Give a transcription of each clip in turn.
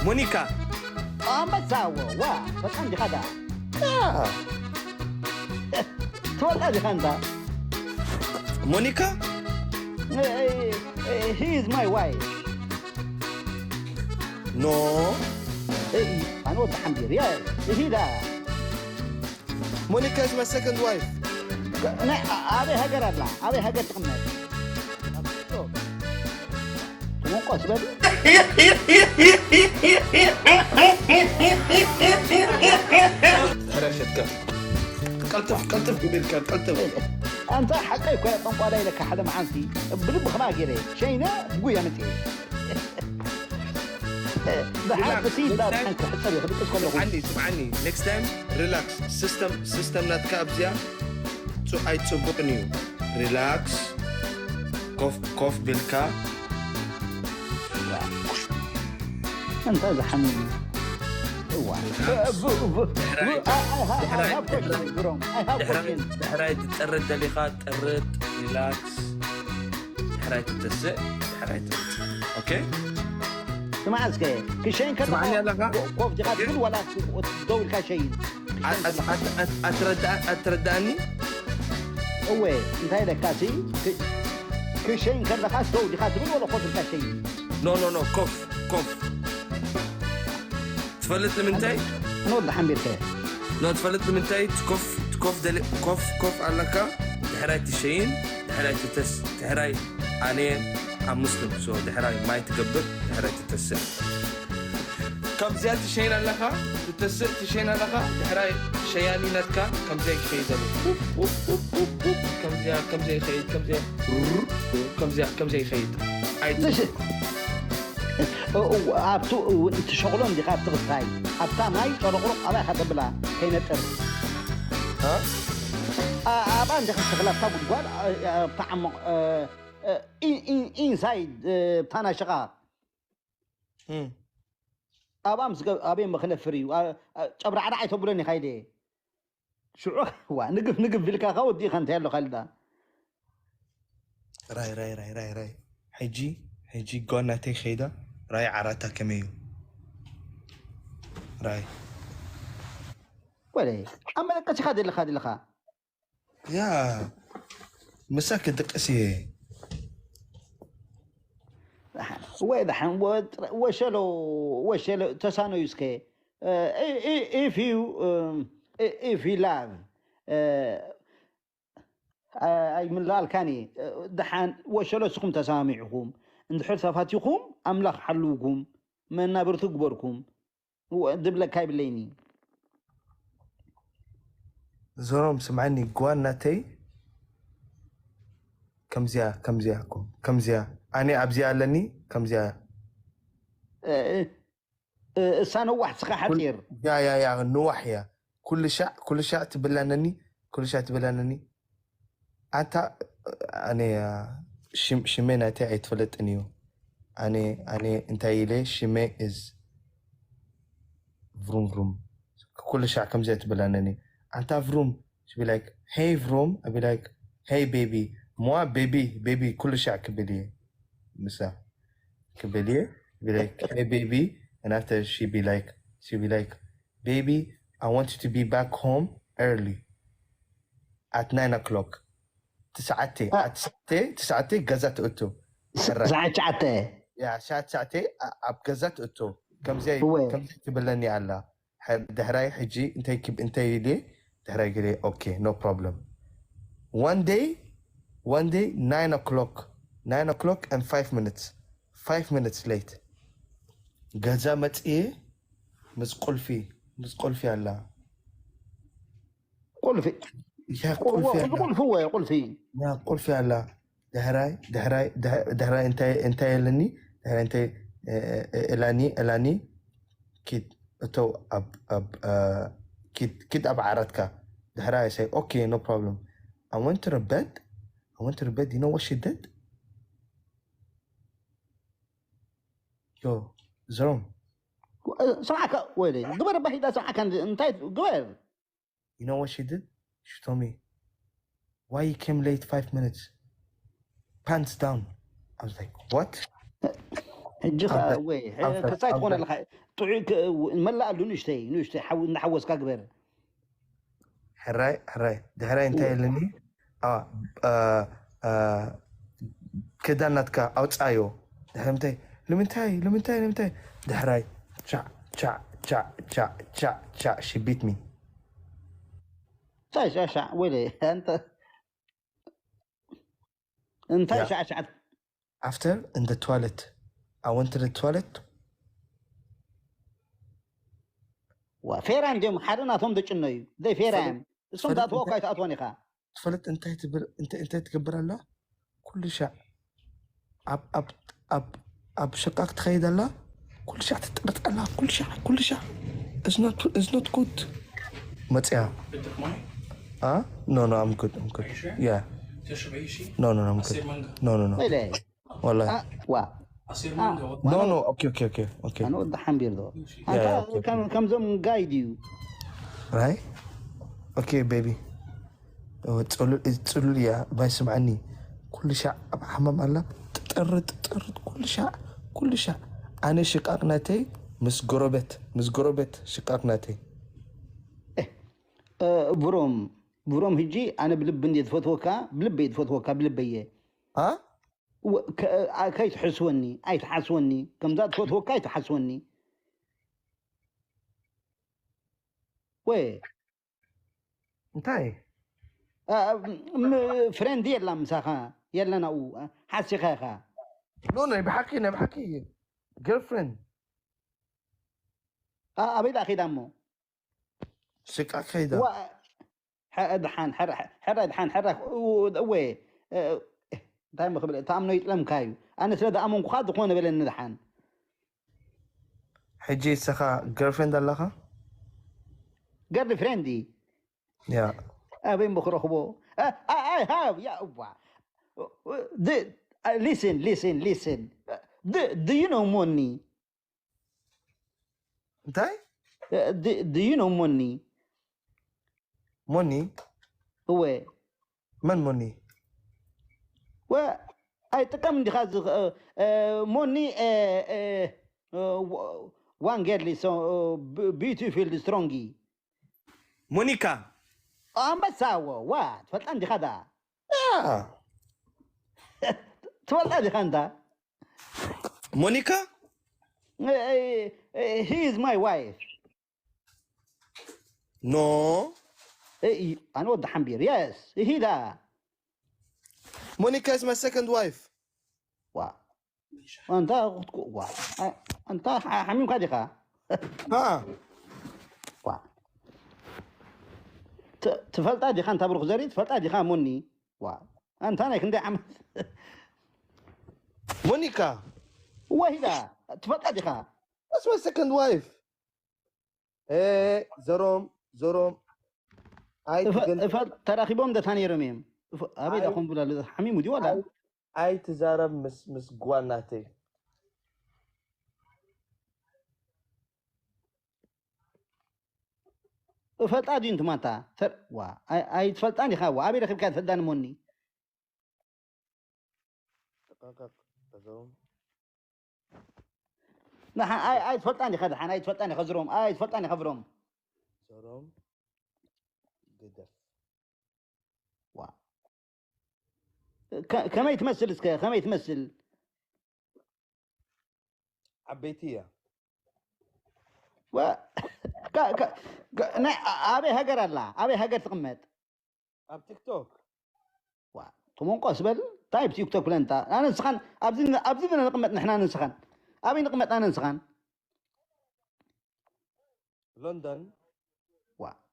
ሞኒካ። ኣንበሳ ዋ ፈጣን ዲኻ ዳ ትወልዳ ዲኻ እንዳ ሞኒካ? He is my wife. No. ኣነ ወዲ ሓንቢር ያ እሂዳ Monica is my second wife. ኣበይ ሃገር ኣላ? ኣበይ ሃገር ትቕመጥ? ትመንቆ ስበብ ሕራይ ሸትካ ቀልጥፍ ቀልጥፍ ግቢልካ ቀልጥፍ ኣንታ ሓቀይ እኮ ጠንቋላ ኢለካ ሓደ መዓልቲ ብልቢ ከማ ገይረ ሸይነ ብጉያ መፅእ ብሓቂ ሲ እንዳብሓን ክሕፀብ እዩ ክድቅስ ከለኹ ስምዓኒ ስምዓኒ next time relax system system ናትካ ኣብዚኣ ኣይፅቡቅን እዩ። Relax ኮፍ ኮፍ ብልካ እንታይ ዝሓምም እዋ ድሕራይ ትጠርድ ደሊኻ ጥርጥ relax ድሕራይ ትተስእ ድሕራይ ትወፅእ okay ስማዕ እስከ ክሸይን ከለኻ ትስማዕኒ ኣለኻ? ኮፍ ዲኻ ትብል ዋላ ደው ኢልካ ሸይን ኣትረዳእኒ እወ እንታይ ኢለካ ሲ ክሸይን ከለኻ ደው ዲኻ ትብል ወላ ኮፍ ኢልካ ሸይን no no no ኮፍ ኮፍ ትፈልጥ ንምንታይ ንወዲ ሓንቢርከ no ትፈልጥ ንምንታይ ኮፍ ኮፍ ደሊ ኮፍ ኮፍ ኣለካ ድሕራይ ትሸይን ድሕራይ ትተስ ድሕራይ ኣነ ኣብ ሙስሊም so ድሕራይ ማይ ትገብር ድሕራይ ትተስእ ከምዚኣ ትሸይን ኣለኻ ትተስእ ትሸይን ኣለኻ ድሕራይ ሸያኒ ነትካ ከምዚኣ ይሸይድ ዘሎ ከምዚኣ ከምዚኣ ይኸይድ ከምዚኣ ከምዚኣ ከምዚኣ ይኸይድ ኣይት ኣብቱ ትሸቕሎ እንዲኻ ኣብቲ ክስታይ ኣብታ ማይ ጨረቑሩቕ ኣባይ ከተብላ ከይነጥር ኣብኣ እንዲኻ ትኽላ ኣብታ ጉድጓድ ኣብታ ዓሞቕ ኢንሳይድ ኣብታ ናይ ሽቓቕ ኣብኣ ምስ ኣበይ መክነፍር እዩ ጨብራዕራዕ ኣይተብሎን ኢኻ ኢለ ሽዑ ዋ ንግፍ ንግፍ ኢልካ ካ ወዲእኻ እንታይ ኣሎ ካልዳ ራይ ራይ ራይ ራይ ራይ ሕጂ ሕጂ ጓል ናተይ ከይዳ ራይ ዓራታ ከመይ እዩ ራይ ወለ ኣብ መለቀሲኻ ደለኻ ደለኻ ያ ምሳ ክድቅስ እየ ወይ ዳሓን ወሸሎ ወሸሎ ተሳነዩ እስከ if you if you love ኣይምልኣልካን እየ ደሓን ወሸሎ እስኹም ተሰማሚዕኹም እንድሕር ተፋቲኹም ኣምላኽ ሓልውኩም መናብርቲ ግበርኩም ድብለካ ይብለይኒ ዞሮም ስምዓኒ ጓል ናተይ ከምዚያ ከምዚያ እኮ ከምዚያ ኣነ ኣብዚኣ ኣለኒ ከምዚያ እሳ ነዋሕ ስኻ ሓፂር ያ ያ ያ ንዋሕ እያ ኩሉ ሻዕ ኩሉ ሻዕ ትብላነኒ ኩሉ ሻዕ ትብላነኒ ኣታ ኣነ ሽመ ናተይ ኣይትፈለጥን እዩ ኣነ ኣነ እንታይ ኢለ ሽመ is vroom vroom ኩሉ ሻዕ ከምዚኣ ትብላነኒ ኣንታ vroom she be like hey vroom I be like hey baby ሞዋ baby baby ኩሉ ሻዕ ክብል እየ ምሳ ክብል እየ be like hey baby and after she be like she be like baby I want you to be back home early at nine o'clock ትስዓተ ትስዓተ ገዛ ትእቱ ሰዓት ትሽዓተ ያ ሻ ትሽዓተ ኣብ ገዛ ትእቱ ከምዚ ትብለኒ ኣላ ድሕራይ ሕጂ እንታይ ኢለ ድሕራይ ገለ okay no problem one day one day nine o'clock nine o'clock and five minutes five minutes late ገዛ መፅየ ምስ ቁልፊ ምስ ቁልፊ ኣላ ቁልፊ ያ ቁልፊ ኣላ ቁልፊ ወይ ቁልፊ ያ ቁልፊ ኣላ ድሕራይ ድሕራይ ድሕራይ እንታይ እንታይ ኣለኒ ድሕራይ እንታይ እላኒ እላኒ ኪድ እተው ኣብ ኣብ ኪድ ኪድ ኣብ ዓራትካ ድሕራይ ሳይ okay no problem I went to the bed I went to the bed you know what she did yo Zorom ስማዕካ ወይ ግበር ባሂዳ ስማዕካ እንታይ ግበር You know what she did? She told me, why you came late five minutes? Pants down. I was like, what? ሕጂ ከ ወይ ከሳይ ትኾነ ኣለካ። ጥዑይ መላእ ኣሉ ንእሽተይ ንእሽተይ ሓው እንዳሓወስካ ግበር። ሕራይ ሕራይ ድሕራይ እንታይ ኣለኒ? ክዳን ናትካ ኣውፃዮ። ድሕሪ ምንታይ ልምንታይ ልምንታይ ልምንታይ ድሕራይ ቻዕ ቻዕ ቻዕ ቻዕ ቻዕ ቻዕ ሽቢት ሚ እንታይ ሻሻዕ ወለ እንታይ ሻሻዕ after in the toilet I went to the toilet ፌራ እንዲም ሓደ ናቶም ደጭኖ እዩ ዘይ ፌራ እዮም እሶም ትኣትዎ እኳ ኣይትኣትዎን ኢኻ ትፈልጥ እንታይ ትብል እንታይ እንታይ ትገብር ኣላ ኩሉ ሻዕ ኣብ ኣብ ኣብ ኣብ ሸቃቅ ትኸይድ ኣላ ኩሉ ሻዕ ትጥርጥ ኣላ ኩሉ ሻዕ ኩሉ ሻዕ is not is not good መጽያ بدك مي؟ اه no no I'm good I'm good yeah تشرب اي شيء؟ no no no I'm good عصير مانجا؟ no no no ወይለ والله ዋ عصير مانجا وضع. no no okay okay okay okay ኣነ ወዲ ሓንቢር ዶ yeah, okay. ከምዞም ጋይድ እዩ right okay baby ፅሉል እያ ባይ ስምዓኒ ኩሉ ሻዕ ኣብ ሓማም ኣላ ጥጥር ጥጥር ኩሉ ሻዕ ኩሉ ሻዕ ኣነ ሽቃቅ ናተይ ምስ ጎረበት ምስ ጎረበት ሽቃቅ ናተይ ብሮም ብሮም ህጂ ኣነ ብልቢ እንዴ ዝፈትወካ ብልበይ ዝፈትወካ ብልበየ ኣ ከይትሕስወኒ ኣይትሓስወኒ ከምዛ ዝፈትወካ ኣይትሓስወኒ ወይ እንታይ ፍሬንድ የላ ምሳኻ የለና ሓሲኻ ኢኻ ኖ ናይ ብሓቂ ናይ ብሓቂ girlfriend ኣበይ ዳ ኺዳ እሞ ሽቃ ከይዳ ድሓን ሕራ ድሓን ሕራ እወ እንታይ ምክብል ተኣምኖ ይጥለምካ እዩ ኣነ ስለ ዝኣመንኩኻ ዝኾነ በለኒ ድሓን ሕጂ ንስኻ girlfriend ኣለኻ girlfriend ያ ኣበይ እሞ ክረኽቦ ኣይ ሃብ ያ እዋ listen listen listen do you know ሞኒ እንታይ do you know ሞኒ ሞኒ እወ መን ሞኒ ኣይጥቀም እንዲኻ ሞኒ one girl beautiful strong ሞኒካ ኣንበሳ ዋ ትፈልጣ እንዲኻ ዳ ትፈልጣ እንዲኻ እንዳ ሞኒካ he is my wife no ኣነ ወዲ ሓንቢር yes ሂዳ ሞኒካ is my second wife ዋ ኣንታ ኣንታ ሓሚምካ ዲኻ ها ትፈልጣ ዲኻ እንታ ብሩክ ዘሪ ትፈልጣ ዲኻ ሞኒ ዋ ኣንታ ናይ ክንደይ ዓመት ሞኒካ ወሂዳ ትፈልጣ ዲኻ That's my second wife. Eh, ዘሮም ዘሮም ኣይትገል ተራኺቦም ደታ ነይሮም እዮም ኣበይ ዳኹም ብላ ሓሚሙ ድዩ ዋላ ኣይትዛረብ ምስ ምስ ጓል ናተይ እፈልጣ ድዩ እንትማንታ ኣይትፈልጣን ኢኻ ኣበይ ረኪብካ ትፈልጣን ሞኒ ተቃቃቅ ተዘሮም ኣይትፈልጣን ኢኻ ድሓን ኣይትፈልጣን ኢኻ ዝሮም ኣይትፈልጣን ኢኻ ብሮም ዘሮም ግደፍ ከመይ ትመስል እስከ ከመይ ትመስል ዓበይቲ እያ ኣበይ ሃገር ኣላ ኣበይ ሃገር ትቕመጥ ኣብ ቲክቶክ ትመንቆ ስበል እንታይ ብ ቲክቶክ ብለንታ ኣነ ንስኻን ኣብዚ ንቕመጥ ንሕና ንስኻን ኣበይ ንቕመጥ ኣነ ንስኻን ሎንደን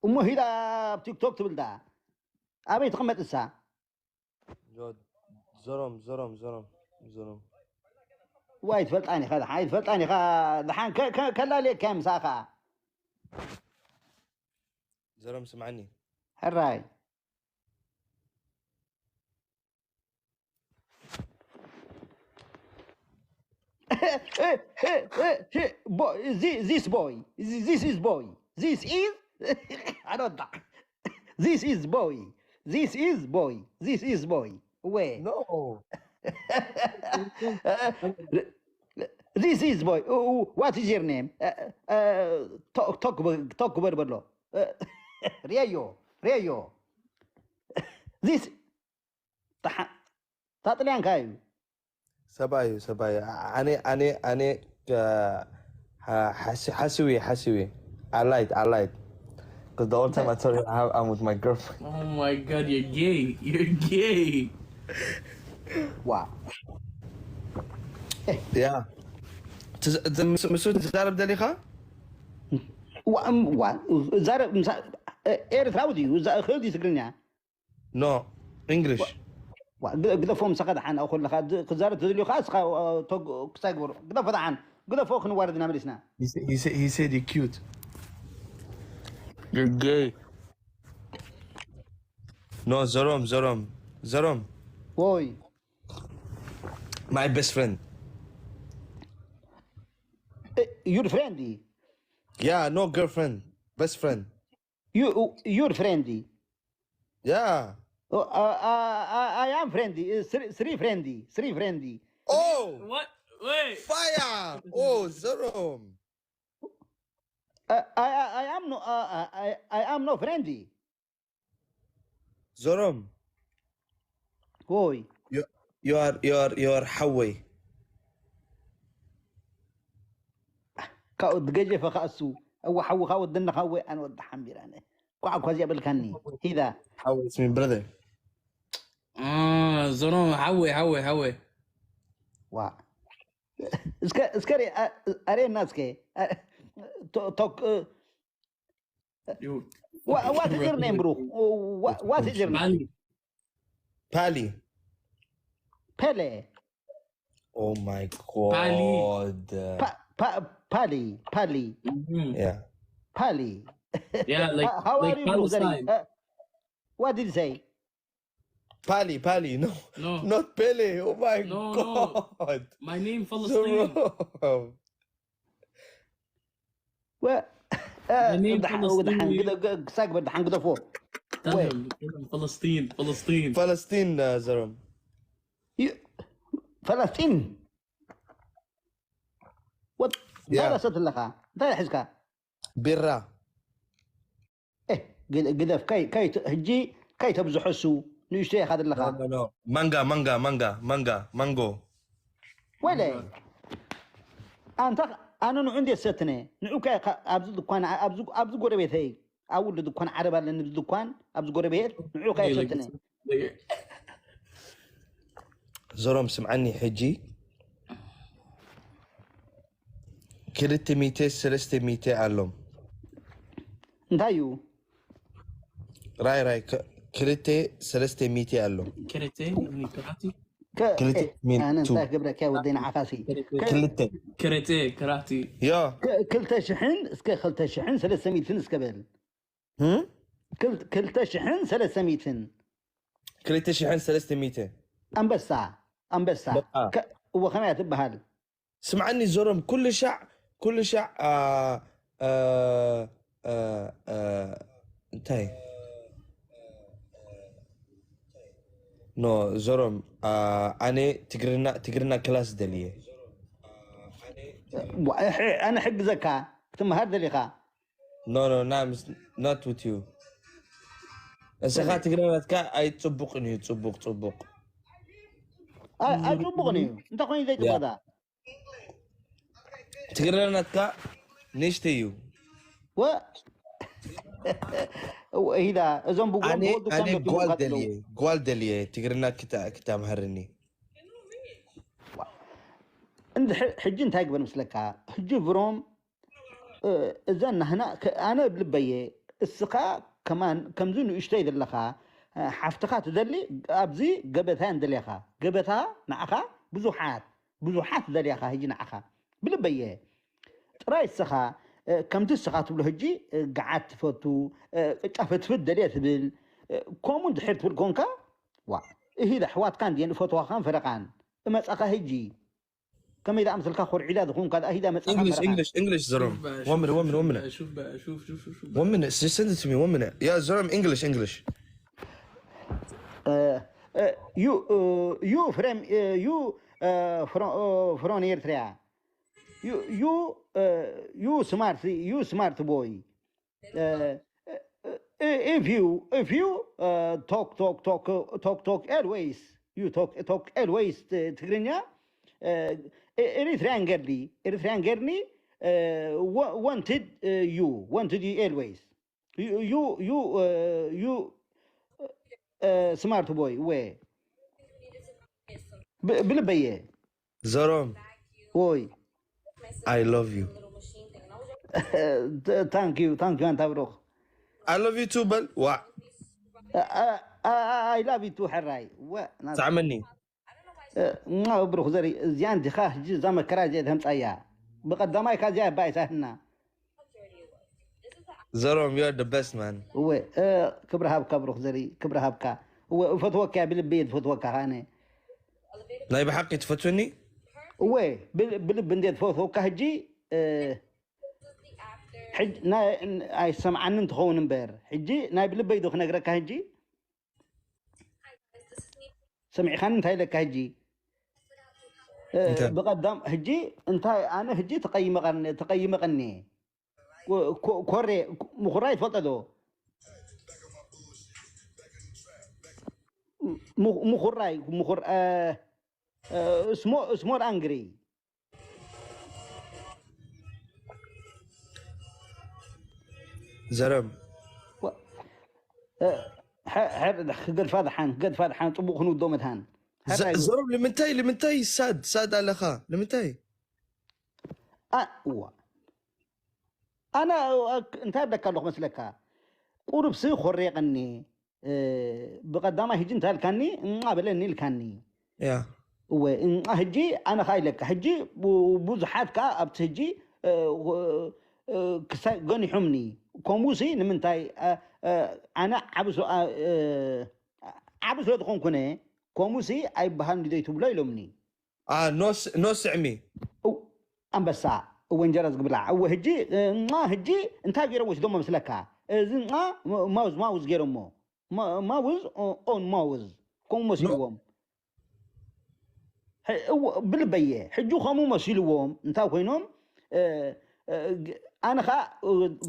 እሞ ሂዳ ኣብ ቲክቶክ ትብል ዳ ኣበይ ትቕመጥ እሳ ዘሮም ዘሮም ዘሮም ዘሮም ዋይ ትፈልጣን ኢኻ ድሓን ኣይትፈልጣን ኢኻ ድሓን ከላልየካ ምሳኻ ዘሮም ስምዓኒ ሕራይ boy, this, this is boy. This is I don't know. This is boy. This is boy. This is boy. Wait. No. This is boy. What is your name? Talk, talk, talk በል በሎ። ሪያዮ፣ ሪያዮ። This ታጥልያንካ እዩ። ሰብኣዩ ሰብኣዩ ኣነ ኣነ ኣነ ሓሲዊ ሓሲዊ። I lied, I lied. Because the whole time I told you I have, I'm with my girlfriend. Oh my god, you're gay. You're gay. Wow. Yeah. ምስ ትዛረብ ደሊኻ? ዛረብ ኤርትራዊ ድዩ? ክእል ድዩ ትግርኛ? No, English. ግደፎ፣ ምሳኻ ደሓን ኣው ከለኻ ክዛረብ ተደልዩ ከዓ እስኻ ክሳይ ግበሮ። ግደፎ ደሓን፣ ግደፎ፣ ክንዋረድ ኢና መሊስና። He said you're cute. You're gay. No, Zorom, Zorom, Zorom. Oi. My best friend. Eh, your friend? Yeah, no girlfriend, best friend. You, your friend? Yeah. Oh, uh, uh, I, I am friend. Uh, three, three friend. Three friend. Oh, What? Wait. Fire. Oh, Zorom. Uh, I, I, I am no, uh, I, I am no friend. Zorom. Oi. You, you are, you are, you are ሓወይ. ካብኡ ዝገጀፈ ከኣ እሱ። እወ ሓዊ፣ ካብ ወዲ እንኻወይ ኣነ ወዲ ሓምቢር ኣነ። ኳዕ እኳ እዚኣ በልካኒ። ሂዳ። ሓወይ is my brother. Ah, Zorom, ሓወይ፣ ሓወይ፣ ሓወይ። ዋ። እስከ፣ እስከ ርእ-፣ አ-፣ ኣርእየና እስከ። አ-፣ ቶ-፣ ቶክ-፣ እ-፣ You. Wha-, what is your name, bro? Wha-, what is your name? Pali. Pali. Pele. Oh my Pali. God. Pa-, pa-, Pali, Pali, Mhm. Yeah. Pali. Yeah, like, Uh, how are like you, bro? Sorry. Palestine. Uh, what did you say? Pali, Pali. No, No. Not Pele. Oh my No, no. God. My name Palestine. Zorom. Well, My name ደሓን Palestine. ደሓን ግደ-፣ ግ-፣ ክሳይ ግበር ደሓን ግደፎ። Tell him, tell him Palestine, Palestine. Palestine, uh, Zorom. ዩ-፣ ፈለስጢን ወጥ እንታይ Yeah. ረሰት ኣለኻ? እንታይ ሒዝካ? ቢራ። ኤ፣ ግ-፣ ግደፍ፣ ከይ-፣ ከይ-፣ ሕጂ ከይተብዝሖ እሱ ንእሽቶ ኢኻ ዘለኻ። No, no, no. ማንጋ፣ ማንጋ፣ ማንጋ፣ ማንጋ፣ ማንጎ። ወለ ኣንታ ኣነ ንዑ እንዴት ሰትነ ንዑ ከ-፣ ከ-፣ ኣብዚ ድኳን ኣብዚ ኣብዚ ጎረቤተይ ኣብ ውሉ ድኳን ዓረብ ኣለኒ ኣብዚ ድኳን ኣብዚ ጎረቤት ንዑ ከ ሰትነ። ዞሮም ስምዓኒ ሕጂ ክልተ ሚእቲ ሰለስተ ሚእቲ ኣሎም እንታይ እዩ? ራይ ራይ ከ-፣ ክልተ ሰለስተ ሚእቲ ኣሎም ክልተ ሚእቲ ክራቲ ከ-፣ ክልተ ኤ፣ ሚእቲ ኣነ ቱ። እንታይ ክብረካ ወደይ ንዓኻሲ ክልተ ክልተ ክራቲ ዮ ከ-፣ ክልተ ሽሕን እስከ ክልተ ሽሕን ሰለስተ ሚእትን እስከ በል። ህም? ክል-፣ ክልተ ሽሕን ሰለስተ ሚእትን ክልተ ሽሕን ሰለስተ ሚእቲ ኣንበሳ፣ ኣንበሳ። በቃ። ከ-፣ እወ፣ ከመይ እያ ትበሃል? ስምዓኒ ዞሮም ኩሉ ሻዕ ኩሉ ሻዕ አ፣ አ፣ አ፣ አ፣ እንታይ ኖ ዞሮም አ፣ ኣነ ትግርና ትግርና ክላስ ደልየ ዋ፣ ሕ-፣ ኣነ ሕግዘካ ክትመሃር ደሊኻ? ኖ ኖ ና ምስ not with you እስኻ ትግርና ናትካ ኣይጽቡቕን እዩ ጽቡቕ ጽቡቕ ኣ-፣ ኣይጽቡቕን እዩ። እንታይ ኮይኑ ዘይጽቡቕ ዳ? ትግርና ናትካ ንእሽተይ እዩ ወ-፣ ኢዳ እዞም ብጉኦም ኣነ ዝወልዱ ኣነ ከም ጓል ደቂ ደልየ ጓል ደልየ ትግርና ክታ- ክታምሃርኒ እንድ-፣ ሕ-፣ ሕጂ እንታይ ግበር ምስለካ? ሕጂ ብሮም፣ እ፣ እዘን ናህና ከ-፣ ኣነ ብልበየ፣ እስኻ ከማን ከምዚ ንእሽተይ ዘለኻ፣ እ፣ ሓፍትኻ ትደሊ፣ ኣብዚ ገበታ እንደልያኻ። ገበታ ንዓኻ ብዙሓት፣ ብዙሓት ደልያኻ ሕጂ ንዓኻ። ብልበየ። ጥራይ እስኻ፣ እ፣ ከምቲ እስኻ ትብሎ ሕጂ፣ እ፣ ገዓት ትፈቱ፣ እ፣ ቅጫ ፍትፍት ደልየ ትብል፣ እ፣ ከምኡ እንድሕር ትብል ኮንካ፣ ዋ፣ እሂድ ኣሕዋትካ እንድየን እፈትዋኻን ፈረቓን። እመጻኻ ሕጂ። ከመይ ዝኣምሰልካ ኮርዒዳ ዝኾንካ ደኣ ሂዳ መጻኻ English መረኻ። English English ዞሮም one minute one minute one minute ሹፍ በ- ሹፍ- ሹፍ- ሹፍ- ሹፍ በ- one minute just send it to me one minute yeah ዞሮም English English Uh, uh, you, uh, you from, uh, you, uh, from, uh, from Eritrea. you you uh, you smart you smart boy. Uh, uh, if you if you uh, talk talk talk uh, talk talk always, you talk talk always uh, ትግርኛ uh, ኤሪትሪያን ገርሊ ኤሪትሪያን ገርሊ uh, wa- wanted uh, you wanted you always you you you uh, you uh, smart boy way ብልበየ ዘሮም ወይ I love you ታንክ ዩ ታንክ ዩ ኣንታ ብሩኽ I love you too በል ዋዕ I love you too ሕራይ ወ ሳዕመኒ እማ ብሩኽ ዘርኢ እዚኣ እንዲኻ ሕጂ እዛ መከራ እዚኣ ተምፃያ ብቐዳማይ ካዚኣ ባይሳህና ዘሮም you're the best man እወ ክብሪ ሃብካ ብሩኽ ዘርኢ ክብሪ ሃብካ እወ እፈትወካ ብልቢ እየ ዝፈትወካ ከኣነ ናይ ብሓቂ ትፈትውኒ እወ ብልቢ እንደ ዝፈትወካ ሕጂ ኣይሰምዓኒ እንትኸውን እምበር ሕጂ ናይ ብልበይ ዶ ክነግረካ ሕጂ ሰሚዕኻኒ እንታይ ኢለካ ሕጂ ብቐዳም ሕጂ እንታይ ኣነ ሕጂ ተቐይመቐኒ ኮሬ ምኹራይ ትፈልጦ ዶ ምኹራይ ምኹር small angry ዘረም ክገድፋ ድሓን ክገድፋ ድሓን ፅቡቅ ክንውዶ መትሃን ዘረም ንምንታይ ንምንታይ ሳድ ሳድ ኣለኻ ንምንታይ እዋ ኣነ እንታይ ኣለካ ኣለኹ መስለካ ቁሩብሲ ኮሬቀኒ ብቐዳማይ ሕጂ እንታይ ኢልካኒ እንቓ በለኒ ኢልካኒ ያ እወ እንቓ ሕጂ ኣነ ኸዓ ኢለካ ሕጂ ብዙሓት ከኣ ኣብቲ ሕጂ ክሳይ ገኒሖምኒ ከምኡ ሲ ንምንታይ ኣነ ዓብ ዓብ ስለ ዝኾንኩነ ከምኡ ሲ ኣይበሃል እንዲ ዘይትብሎ ኢሎምኒ ኖ ስዕሚ ኣንበሳ እወ እንጀራ ዝግብላዕ እወ ሕጂ እንቓ ሕጂ እንታይ ገይረ ወሲዶሞ መስለካ እዚ እንቓ ማውዝ ማውዝ ገይሮሞ ማውዝ ኦን ማውዝ ከምኡ መሲልዎም ብልበየ ሕጂ ከምኡ መሲልዎም እንታይ ኮይኖም ኣነ ከዓ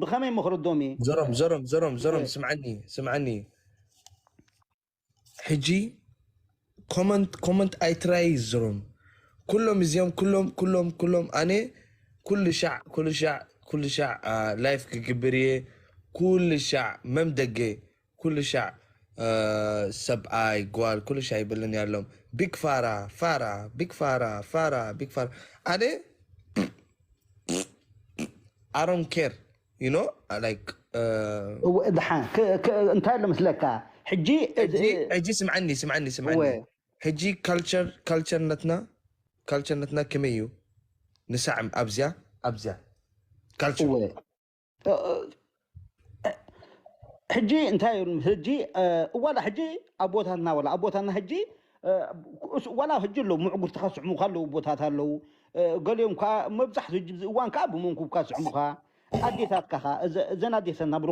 ብኸመይ መክረዶም እየ ዘሮም ዘሮም ዘሮም ዘሮም ስምዓኒ ስምዓኒ ሕጂ ኮመንት ኮመንት ኣይትራይ ዘሮም ኩሎም እዚኦም ኩሎም ኩሎም ኩሎም ኣነ ኩሉ ሻዕ ኩሉ ሻዕ ኩሉ ሻዕ ላይፍ ክግብር እየ ኩሉ ሻዕ መም ደገ ኩሉ ሻዕ ሰብኣይ ጓል ኩሉ ሻዕ ይብልን ያሎም ቢግ ፋራ ፋራ ቢግ ፋራ ፋራ ቢግ ፋራ ኣነ I don't care you know like ድሓን እንታይ ኣሎ መስለካ ሕጂ ሕጂ ስምዓኒ ስምዓኒ ስምዓኒ ሕጂ ካልቸር ካልቸርነትና ካልቸርነትና ከመይ እዩ ንሳዕም ኣብዚያ ኣብዚያ ካልቸር ሕጂ እንታይ ሕጂ ዋላ ሕጂ ኣቦታትና ዋላ ኣቦታትና ሕጂ ዋላ ሕጂ ኣለዉ ምዕጉርትኻ ስዕሙካ ኣለዉ ቦታት ኣለዉ ገሊኦም ከዓ መብዛሕትኡ ሕጂ እዚ እዋን ከዓ ብመንኩብካ ስዕሙካ ኣዴታትካ ከዓ እዘን ኣዴታትና ብሩ